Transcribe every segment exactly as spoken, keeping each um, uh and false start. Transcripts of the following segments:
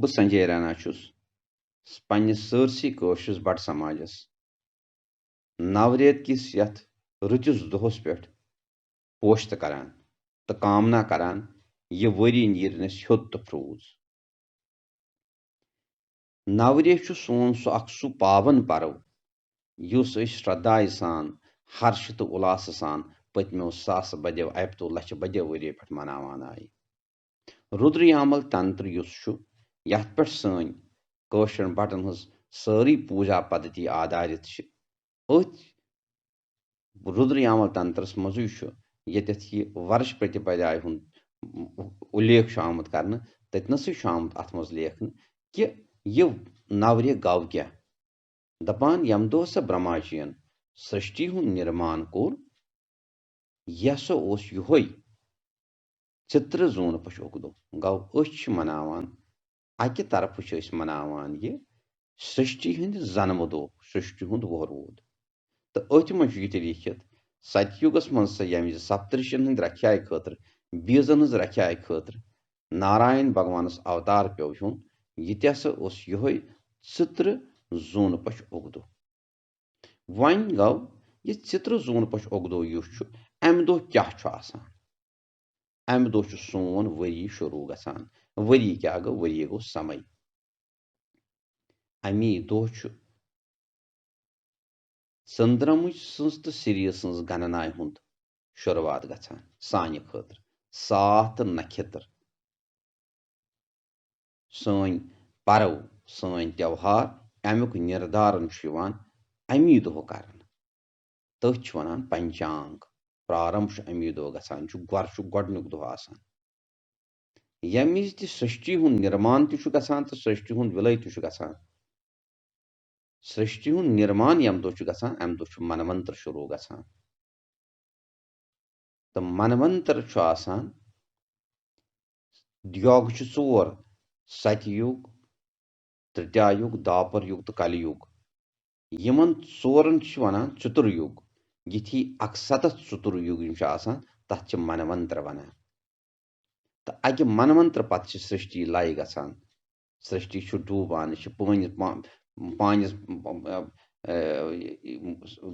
بہٕ سنجے رانا چھُس پننِس سٲرسٕے کٲشرِس بٹ سماجس نورید کِس یتھ رٕتِس دۄہس پٮ۪ٹھ پوشتہٕ کران تہٕ کامنا کران، یہِ ؤری نیرِ نہٕ سیوٚد تہٕ پھروٗز۔ نورید چھُ سون سُہ اکھ سُہ پاون پرو، یُس أسۍ شرٛدھایہِ سان، ہرشہٕ تہٕ اُلاسہٕ سان پٔتمیو ساسہٕ بدیو، اَپہِ تہٕ لچھِ بدیو ؤریو پٮ۪ٹھ مناوان آیہِ۔ رُدریامل تنتر یُس چھُ، یتھ پٮ۪ٹھ سٲنۍ کٲشرٮ۪ن بٹن ہٕنٛز سٲرٕے پوٗجا پدھتی آدھارِت چھِ، أتھۍ رُدریامل تنترس منٛزٕے چھُ، ییٚتٮ۪تھ یہِ ورش پرتیپدایہِ ہُنٛد اُلیکھ چھُ آمُت کرنہٕ، تٔتنَسٕے چھُ آمُت اتھ منٛز لیکھنہٕ کہِ یہِ نورید گوٚو کیٛاہ۔ دپان، ییٚمہِ دۄہ سا برہما جِین سرشٹی ہُنٛد نرمان کوٚر، یہِ ہسا اوس یِہوٚے چترٕ زوٗنہٕ پچھ اُکہٕ دۄہ۔ گوٚو، أسۍ چھِ مناوان، اکہِ طرفہٕ چھِ أسۍ مناوان یہِ سرشٹی ہٕنٛدِ زنمہٕ دۄہ، سرشٹی ہُنٛد وُہُر ووت۔ تہٕ أتھۍ منٛز چھُ یہِ تہِ لیٖکھِتھ، ستیُگس منٛز سا ییٚمہِ وِزِ سپترشین ہٕنٛدِ رکھیایہِ خٲطرٕ، بیٖزن ہٕنٛز رکھیایہِ خٲطرٕ ناراین بھگوانس اوتار پیوٚو ہیوٚن، یہِ تہِ ہسا اوس یِہوٚے چترٕ زوٗنہٕ پچھ اُکہٕ دۄہ۔ وۄنۍ گوٚو، یہِ چترٕ زوٗنہٕ پچھ اُکہٕ دۄہ یُس چھُ، امہِ دۄہ کیٛاہ چھُ آسان؟ امہِ دۄہ چھُ سون ؤری شروٗع گژھان۔ ؤری کیٛاہ گوٚو؟ ؤری گوٚو سمے۔ امی دۄہ چھُ ژٔنٛدرمٕچ سٕنٛز تہٕ سِریہِ سٕنٛز گننایہِ ہُنٛد شروٗعات گژھان، سانہِ خٲطرٕ۔ ساتھ تہٕ نکھتر، سٲنۍ پرو، سٲنۍ تیوہار، امیُک نِردھارن چھُ یِوان امی دۄہ کرنہٕ۔ تٔتھۍ چھِ وَنان پنچانگ۔ پرارمب چھُ اَمی دۄہ گژھان، چھُ گۄر چھُ گۄڈٕنیُک دۄہ آسان۔ ییٚمہِ وِزِ تہِ سرشٹی ہُنٛد نِرمان تہِ چھُ گژھان تہٕ سرشٹی ہُنٛد وِلے تہِ چھُ گژھان۔ سرشٹی ہُنٛد نِرمان ییٚمہِ دۄہ چھُ گژھان، اَمہِ دۄہ چھُ منونتر شروٗع گژھان۔ تہٕ منونتر چھُ آسان، یوگ چھُ ژور، ستیُگ، ترتیایُگ، داپر یُگ تہٕ کلی یُگ۔ یِمن ژورن چھِ وَنان چتر یُگ۔ یِتھی اکستتھ چتر یُگ یِم چھِ آسان، تَتھ چھِ منونتر وَنان۔ تہٕ اَکہِ منونتر پتہٕ چھِ سرشٹی لَے گژھان۔ سرشٹی چھُ ڈوٗبان، یہِ چھُ پٲنِس پا-، پانِس، اَ، اَ،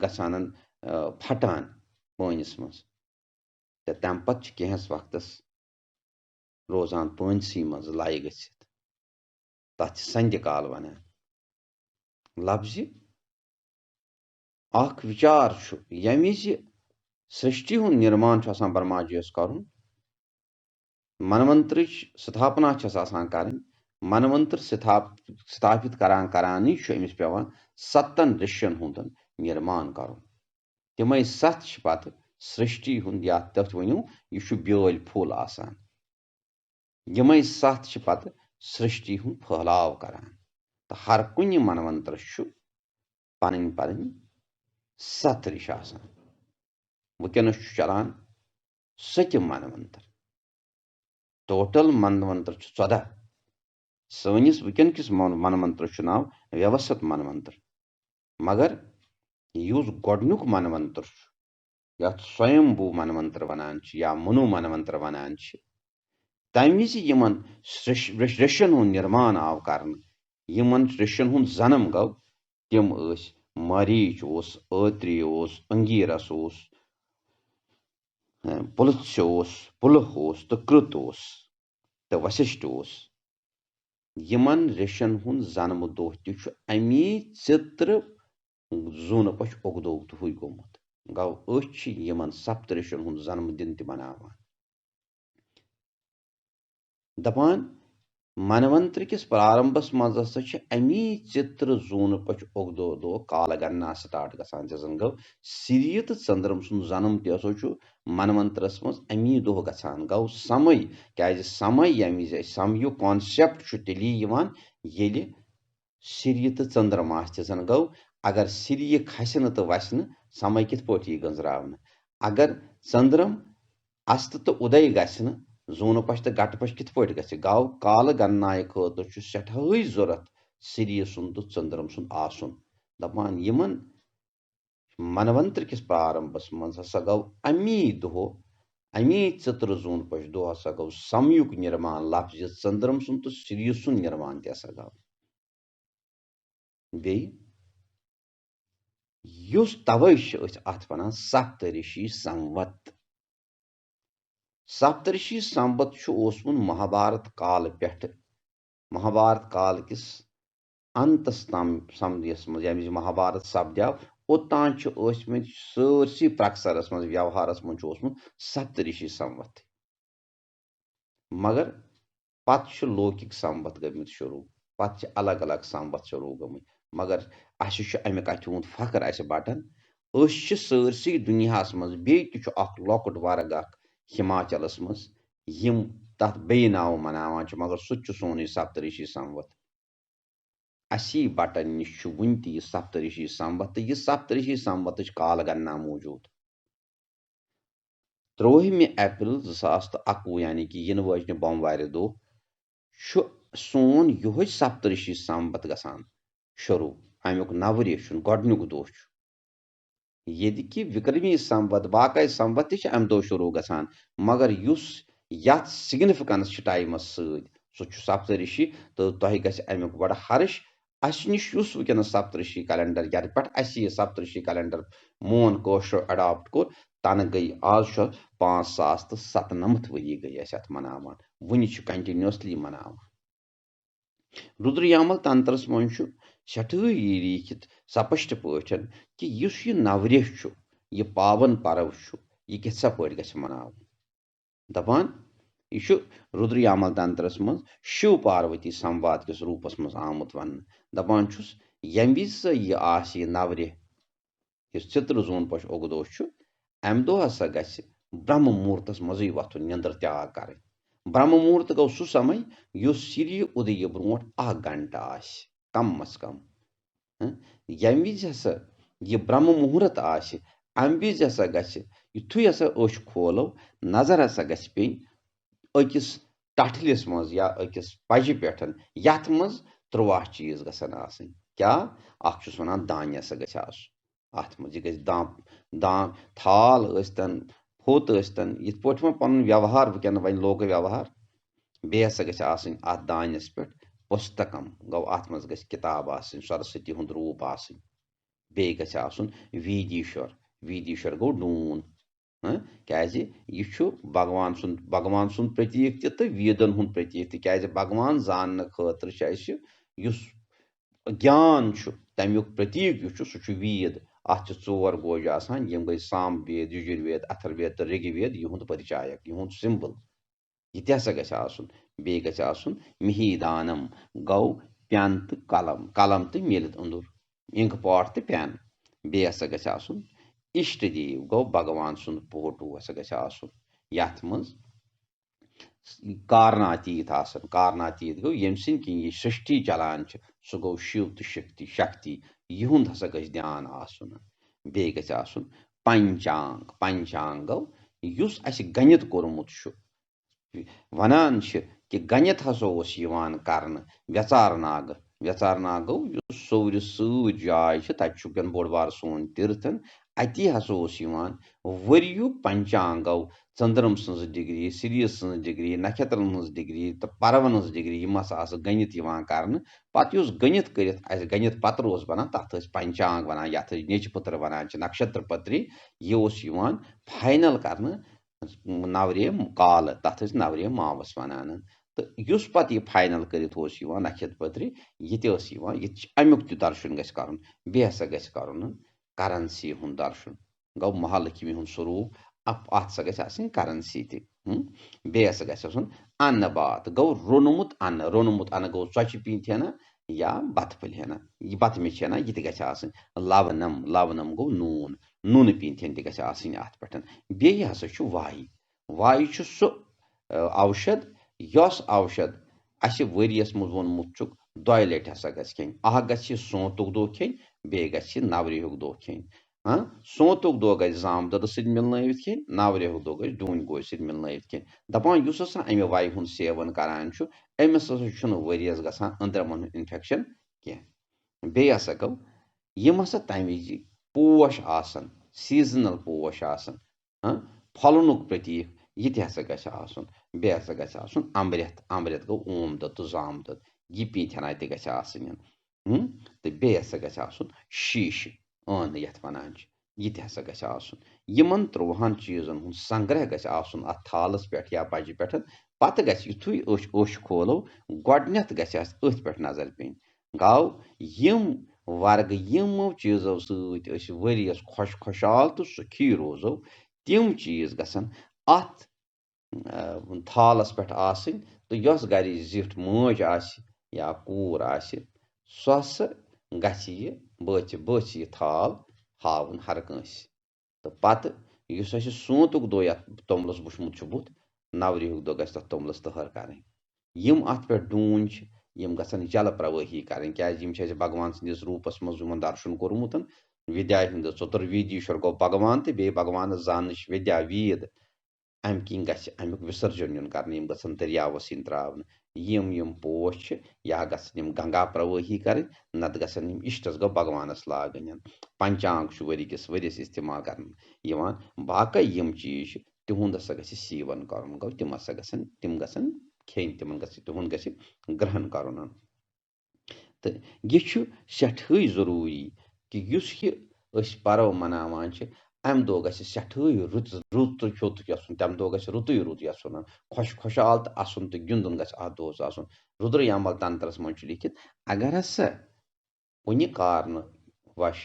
گژھان، اَ، پھٹان پٲنِس منٛز۔ تہٕ تَمہِ پتہٕ چھِ کینٛہَس وقتَس روزان پٲنسٕے منٛز لَے گٔژھِتھ۔ تَتھ چھِ سنٛدِ کال وَنان۔ لفظِ اکھ وِچار چھُ، ییٚمہِ وِزِ سرشٹی ہُنٛد نِرمان چھُ آسان برما جی یَس کَرُن، منونترٕچ ستھاپنا چھَس آسان کَرٕنۍ، منونتر ستھاپ-، ستھاپت کران کرانٕے چھُ أمِس پٮ۪وان ستن رِشین ہُنٛد نِرمان کَرُن۔ تِمے ستھ چھِ پتہٕ سرشٹی ہُنٛد، یا تٔتھۍ ؤنِو، یہِ چھُ بیٲلۍ پھوٚل آسان۔ یِمے ستھ چھِ پتہٕ سرشٹی ہُنٛد پھٔہلاو کران۔ تہٕ ہر کُنہِ منونترس چھُ پنٕنۍ پنٕنۍ ستھ رِش آسان۔ وٕنکیٚنس چھُ چلان سٔتِم منونتر۔ ٹوٹل منونتر چھُ ژۄداہ۔ سٲنِس وٕنکیٚن کِس من-، منونترس چھُ ناو ویوست منونتر۔ مگر یُس گۄڈٕنیُک منونتر چھُ، یَتھ سویمبھوٗ منونتر وَنان چھِ یا منو منونتر وَنان چھِ، تَمہِ وِزِ یِمن رِش-، رِش-، رِشن ہُنٛد نِرمان آو کرنہٕ، یِمن رِشن ہُنٛد جنم گوٚو، تِم ٲسۍ مریٖچ اوس، ٲتری اوس، انگیٖرس اوس، پُلژھِ اوس، پُلہ اوس تہٕ کِرٛت اوس تہٕ وسِشٹھ اوس۔ یِمن رِشن ہُنٛد جنم دۄہ تہِ چھُ اَمی چِترٕ زوٗنہٕ پچھ اُگدو دۄہٕے گوٚمُت۔ گوٚو، أسۍ چھِ یِمن سپتہٕ رِشن ہُنٛد جنم دِن تہِ مناوان۔ دپان، منونتر کِس پرارمبس منٛز ہسا چھِ اَمی چِترٕ زوٗنہٕ پچھ اُگدو دۄہ کالہٕ گننا سٹارٹ گژھان، تہِ زن گوٚو سِریہِ تہٕ ژٔنٛدرم سُنٛد جنم تہِ ہسا چھُ منونترس منٛز اَمی دۄہ گژھان۔ گوٚو سمے، کیازِ سمے ییٚمہِ وِزِ اَسہِ سمہٕ یُک concept چھُ تیٚلی یِوان، ییٚلہِ سِریہِ تہٕ ژٔنٛدرم آسہِ، تہِ زن گوٚو اگر سِریہِ کھسہِ نہٕ تہٕ وسہِ نہٕ، سمے کِتھ پٲٹھۍ یی گٔنٛزراونہٕ؟ اگر ژٔنٛدرم اَستہٕ تہٕ اُدے گژھِ نہٕ، زوٗنہٕ پچھ تہٕ گٹہٕ پچھ کِتھ پٲٹھۍ گژھِ؟ گوٚو کالہٕ گننایہِ خٲطرٕ چھُ سٮ۪ٹھاہٕے ضروٗرت سِریہِ سُنٛد تہٕ ژٔنٛدرم سُنٛد آسُن۔ دپان، یِمن منونتر کِس پرارمبس منٛز ہسا گوٚو اَمی دۄہ امی ژِترٕ زوٗن پوشہِ دۄہ ہسا گوٚو سمیُک نِرمان، لفظِ ژٔنٛدرم سُنٛد تہٕ سِریہِ سُنٛد نِرمان تہِ ہسا گوٚو۔ بیٚیہِ یُس توے چھِ أسۍ اَتھ وَنان سپترشی سموت۔ سپترشی سموت چھُ اوسمُت مہابھارت کالہٕ پٮ۪ٹھٕ، مہابھارت کال کِس انتس تام سمدِس منٛز، ییٚمہِ وِزِ مہابھارت سپدیو، اوٚتام چھِ ٲسمٕتۍ سٲرسٕے پرٛکسرس منٛز، ویوہارس منٛز چھُ اوسمُت سپترشی سموت۔ مگر پتہٕ چھُ لوکِک سموت گٔمٕتۍ شروٗع، پتہٕ چھِ الگ الگ سموت شروٗع گٔمٕتۍ۔ مگر اَسہِ چھُ اَمہِ کتھِ ہُنٛد فخر اَسہِ بٹن۔ أسۍ چھِ سٲرسٕے دُنیاہس منٛز، بیٚیہِ تہِ چھُ اکھ لۄکُٹ ورگ اکھ ہماچلس منٛز، یِم تتھ بیٚیہِ ناوٕ مناوان چھِ، مگر سُہ تہِ چھُ سونُے سپترشی سموت۔ اَسی بٹن نِش چھُ وُنہِ تہِ یہِ سپترشی سموت، تہٕ یہِ سپترشی سموتٕچ کال گننا موٗجوٗد۔ ترٛوہمہِ اپریل زٕ ساس تہٕ اَکوُہ، یعنی کہِ یِنہٕ وٲجنہِ بۄموارِ دۄہ، چھُ سون یِہوٚے سپترشی سموت گژھان شروٗع۔ اَمیُک نوریش چھُنہٕ گۄڈٕنیُک دۄہ چھُ۔ ییٚتہِ کہِ وِکرمی سموت، باقٕے سموت تہِ چھِ اَمہِ دۄہ شروٗع گژھان، مگر یُس یَتھ سِگنِفِکَنٕس چھِ ٹایمَس سۭتۍ، سُہ چھُ سپترشی، تہٕ تۄہہِ گژھِ اَمیُک بڑٕ ہرٕش۔ اَسہِ نِش یُس وٕنکیٚنَس سپترشی کیلنڈر، یَتھ پٮ۪ٹھ اَسہِ یہِ سپترشی کیلنڈر مون کٲشرو اڈاپٹ کوٚر، تَنہٕ گٔے آز چھُ پانٛژھ ساس تہٕ ستنَمَتھ ؤری گٔے اَسہِ اَتھ مناوان، وُنہِ چھِ کنٹینیوسلی مناوان۔ رُدر یامل تنترس منٛز چھُ سٮ۪ٹھٲے یہِ لیٖکھِتھ سپشٹ پٲٹھۍ کہِ یُس یہِ نوریش چھُ، یہِ پاون پرو چھُ، یہِ کِتھ سا پٲٹھۍ گژھِ مناوُن۔ دپان، یہِ چھُ رُدر یامل تنترس منٛز شِو پاروتی سمواد کِس روٗپس منٛز آمُت وننہٕ۔ دپان چھُس، ییٚمہِ وِزِ سا یہِ آسہِ یہِ نوریش، یُس چتر زوٗن پوش اُگہٕ دۄہ چھُ، اَمہِ دۄہ ہسا گژھِ برٛہمہٕ مُہوٗرتس منٛزٕے وۄتھُن، نِندٕر تیاگ کرٕنۍ۔ برٛہمہٕ مُہوٗرت گوٚو سُہ سمے یُس سِریہِ اُدیہِ برونٛٹھ اکھ گھنٹہٕ آسہِ، کم از کم۔ ہہ؟ ییٚمہِ وِزِ ہسا یہِ برٛہمہٕ مُہوٗرت آسہِ، اَمہِ وِزِ ہسا گژھِ، یُتھُے ہسا أچھ کھولو، نظر ہسا گژھِ پیٚنۍ أکِس ٹٹھلِس منٛز یا أکِس پجہِ پٮ۪ٹھ، یتھ منٛز ترٛواہ چیٖز گژھن آسٕنۍ۔ کیٛاہ؟ اکھ چھُس ونان دانہِ ہسا گژھِ آسُن۔ اتھ منٛز۔ یہِ گژھِ دام، دام، تھال ٲسۍتن، پھوٚت ٲسۍتن، یِتھ پٲٹھۍ وۄنۍ پنُن ویوہار، وٕنکیٚن وۄنۍ لوکہٕ ویوہار، بیٚیہِ ہسا گژھِ آسٕنۍ اتھ دانٮ۪س پٮ۪ٹھ پُستکم، گوٚو، اتھ منٛز گژھِ کِتاب آسٕنۍ، سرسوتی ہُنٛد روٗپ آسٕنۍ، بیٚیہِ گژھِ آسُن ویدیشور، ویدیشور گوٚو ڈوٗن۔ ہہ؟ کیازِ یہِ چھُ بھگوان سُنٛد، بھگوان سُنٛد پرتیٖک تہِ تہٕ ویدن ہُنٛد پرتیٖک تہِ۔ کیازِ بھگوان زاننہٕ خٲطرٕ چھُ اَسہِ یُس گیان چھُ، تَمیُک پرتیٖک یُس چھُ، سُہ چھُ وید۔ اَتھ چھِ ژور گوجہِ آسان، یِم گٔے سام وید، یجُر وید، اَتھر وید تہٕ رِگ وید۔ یِہُنٛد پرچایک، یِہُنٛد سمبل۔ یہِ تہِ ہسا گژھِ آسُن۔ بیٚیہِ گژھِ آسُن مِہی دانم، گوٚو پٮ۪ن تہٕ قلم، قلم تہٕ میٖلِتھ أنٛدُر، اِنک پاٹ تہٕ پٮ۪ن۔ بیٚیہِ ہسا گژھِ آسُن اِشٹ دیو، گوٚو بھگوان سُنٛد فوٹو ہسا گژھِ آسُن، یَتھ منٛز کارناتیٖت آسن۔ کارناتیٖت گوٚو ییٚمہِ سٕنٛدۍ کِنۍ یہِ سرٛشٹی چلان چھِ، سُہ گوٚو شِو تہٕ شکتی، شکتی۔ یِہُنٛد ہسا گژھِ دھیان آسُن۔ بیٚیہِ گژھِ آسُن پنچانگ۔ پنچانگ گوٚو یُس اَسہِ گنِت کوٚرمُت چھُ۔ ونان چھِ کہِ گنِت ہسا اوس یِوان کرنہٕ ویژار ناگہٕ۔ ویژار ناگ گوٚو یُس سورِ سۭتۍ جاے چھِ، تَتہِ چھُ وٕنکٮ۪ن بوٚڑ بار سون تیٖرتھن۔ اَتی ہسا اوس یِوان ؤریُک پنچانگو، ژٔنٛدرم سٕنٛز ڈگری، سِریٖز سٕنٛز ڈگری، نکھترن ہٕنٛز ڈگری تہٕ پرون ہٕنٛز ڈگری، یِم ہسا آسہٕ گٔنِتھ یِوان کرنہٕ۔ پتہٕ یُس گٔنِتھ کٔرِتھ اَسہِ گٔنِتھ پتر اوس بنان، تتھ ٲسۍ پنچانگ ونان، یتھ أسۍ نیچہِ پتر ونان چھِ، نکشتر پتری۔ یہِ اوس یِوان فاینل کرنہٕ نورے کالہٕ، تتھ ٲسۍ نورے ماوس ونان۔ تہٕ یُس پتہٕ یہِ فاینل کٔرِتھ اوس یِوان نکھت پتری، یہِ تہِ ٲس یِوان، یہِ تہِ چھُ، امیُک تہِ درشن گژھِ کرُن۔ بیٚیہِ ہسا گژھِ کرُن کرنسی ہُنٛد درشن۔ گوٚو مہالکشمی ہُنٛد سوروٗپ، اپ-، اتھ سا گژھِ آسٕنۍ کرنسی تہِ۔ ہم؟ بیٚیہِ ہسا گژھِ آسُن انہٕ باد، گوٚو روٚنمُت انہٕ، روٚنمُت انہٕ گوٚو ژۄچہِ پیٖنتہِ ہنا یا بتہٕ پھٔلۍ ہنا، یہِ بتہٕ میٚژِ ہنا، یہِ تہِ گژھِ آسٕنۍ۔ لونم، لونم گوٚو نوٗن، نوٗنہٕ پیٖنتہِ ہن تہِ گژھِ آسٕنۍ اتھ پٮ۪ٹھ۔ بیٚیہِ ہسا چھُ وایہِ، وایہِ چھُ سُہ، ٲ، اوشد، یۄس اوشد اَسہِ ؤریَس منٛز ووٚنمُت چھُکھ، دۄیہِ لَٹہِ ہسا گژھِ کھیٚنۍ۔ اکھ گژھِ یہِ سونتُک دۄہ کھیٚنۍ، بیٚیہِ گژھِ یہِ نورِ ہُک دۄہ کھیٚنۍ۔ ہاں، سونتُک دۄہ گژھِ زامہٕ دۄدٕ سۭتۍ مِلنٲوِتھ کھیٚنۍ، نورِ ہُک دۄہ گژھِ ڈوٗنۍ گوجہِ سۭتۍ مِلنٲوِتھ کھیٚنۍ۔ دَپان، یُس ہسا اَمہِ وَیہِ ہُنٛد سیوَن کران چھُ، أمِس ہسا چھُنہٕ ؤریَس گژھان أنٛدرَمَن ہُنٛد infection کینٛہہ۔ بیٚیہِ ہسا گوٚو، یِم ہسا تَمہِ وِزِ پوش آسَن، seasonal پوش آسَن، ہاں، پھۄلنُک پرتیٖک، یہِ تہِ ہسا گژھِ آسُن۔ بیٚیہِ ہسا گژھِ آسُن امرٮ۪تھ، امرٮ۪تھ گوٚو اوم دۄد تہٕ زام دۄد، یہِ پیٖنتہِ ہنا تہِ گژھِ آسٕنۍ۔ ہُم؟ تہٕ بیٚیہِ ہسا گژھِ آسُن شیٖشہٕ، ٲنہٕ یَتھ وَنان چھِ، یہِ تہِ ہسا گژھِ آسُن۔ یِمن ترٛۆہَن چیٖزن ہُنٛد سنگرہ گژھِ آسُن اَتھ تھالس پٮ۪ٹھ یا بَجہِ پٮ۪ٹھ۔ پتہٕ گژھِ، یُتھُے أسۍ اوٚش کھولو، گۄڈٕنٮ۪تھ گژھِ اَسہِ أتھۍ پٮ۪ٹھ نظر پیٚنۍ۔ گوٚو، یِم ورگہٕ، یِمو چیٖزو سۭتۍ أسۍ ؤریَس خۄش خۄشحال تہٕ سُکھی روزو، تِم چیٖز گژھن اَتھ، آ، تھالَس پٮ۪ٹھ آسٕنۍ، تہٕ یۄس گَرِچ زِٹھ مٲج آسہِ یا کوٗر آسہِ، سۄ ہسا گژھِ یہِ بٲژِ بٲژِ یہِ تھال ہاوُن ہر کٲنٛسہِ۔ تہٕ پتہٕ یُس اَسہِ سونتُک دۄہ یَتھ توٚملَس وُچھمُت چھُ بُتھ، نَورِہُک دۄہ گژھِ تَتھ توٚملَس تٔہَر کَرٕنۍ۔ یِم اَتھ پٮ۪ٹھ ڈوٗنۍ چھِ، یِم گژھن جل پرٛوٲہی کَرٕنۍ، کیٛازِ یِم چھِ اَسہِ بھگوان سٕنٛدِس روٗپَس منٛز یِمَن درشُن کوٚرمُت۔ ودیا ہِنٛدِ ژُتُر ویدیٖشور گوٚو بھگوان، تہٕ بیٚیہِ بھگوانَس زاننٕچ ودیا وید، اَمہِ کِنۍ گژھِ اَمیُک وِسرجن یُن کَرنہٕ، یِم گژھن دٔریاوَس یِنۍ ترٛاونہٕ۔ یِم یِم پوش چھِ، یا گژھن یِم گنگا پرٛوٲہی کَرٕنۍ، نَتہٕ گژھن یِم اِشٹَس گوٚو بھگوانَس لاگٕنۍ۔ پنچانگ چھُ ؤری کِس ؤرِیَس استعمال کرنہٕ یِوان۔ باقٕے یِم چیٖز چھِ، تِہُنٛد ہسا گژھِ سیون کرُن، گوٚو تِم ہسا گژھن، تِم گژھن کھیٚنۍ، تِمن گژھِ، تِہُنٛد گژھِ گرہن کرُن۔ تہٕ یہِ چھُ سٮ۪ٹھٕے ضروٗری کہِ یُس یہِ أسۍ پرو مناوان چھِ، اَمہِ دۄہ گژھِ سٮ۪ٹھٕے رُت، رُت تہٕ ہیوٚت گژھُن، تَمہِ دۄہ گژھِ رُتُے رُت گژھُن، خۄش خۄشحال تہٕ اَسُن تہٕ گِنٛدُن گژھِ اَتھ دۄہس آسُن۔ رُدرایامل تنترس منٛز چھُ لیٖکھِتھ، اگر ہسا کُنہِ کارنہٕ وش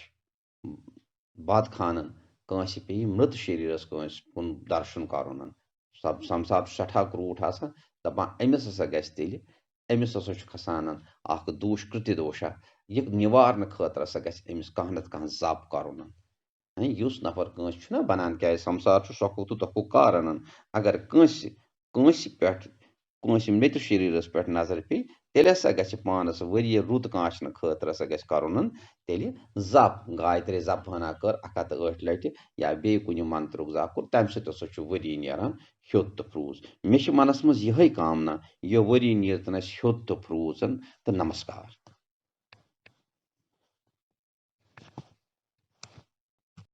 بد خانن کٲنٛسہِ پیٚیہِ مٕرت شریٖرس کٲنٛسہِ کُن درشُن کرُن۔ سم-، سمسار چھُ سٮ۪ٹھاہ کرٛوٗٹھ آسان، دپان، أمِس ہسا گژھِ تیٚلہِ، أمِس ہسا چھُ کھسان اکھ دوٗش، کرتہِ دوشا، یہِ نِوارنہٕ خٲطرٕ ہسا گژھِ أمِس کانٛہہ نتہٕ کانٛہہ زپ کرُن۔ ہیں، یُس نفر کٲنٛسہِ چھُنہ بنان، کیٛازِ سمسار چھُ سۄکھُک تہٕ دۄکھُک کارن۔ اگر کٲنٛسہِ، کٲنٛسہِ پٮ۪ٹھ، کٲنٛسہِ مٕرت شریٖرس پٮ۪ٹھ نظر پیٚیہِ، تیٚلہِ ہسا گژھِ پانس ؤریہِ رُت کانٛچھنہٕ خٲطرٕ ہسا گژھِ کرُن تیٚلہِ زپ، گایترٛی زپ ہنا کٔر اکھ ہتھ تہٕ ٲٹھ لٹہِ، یا بیٚیہِ کُنہِ منترُک زپ کوٚر، تَمہِ سۭتۍ ہسا چھُ ؤری نیران ہیوٚت تہٕ پھرٛوٗز۔ مےٚ چھِ منس منٛز یِہوٚے کامنا، یہِ ؤری نیرتنس ہیوٚت تہٕ پھرٛوٗز تہٕ نمسکار۔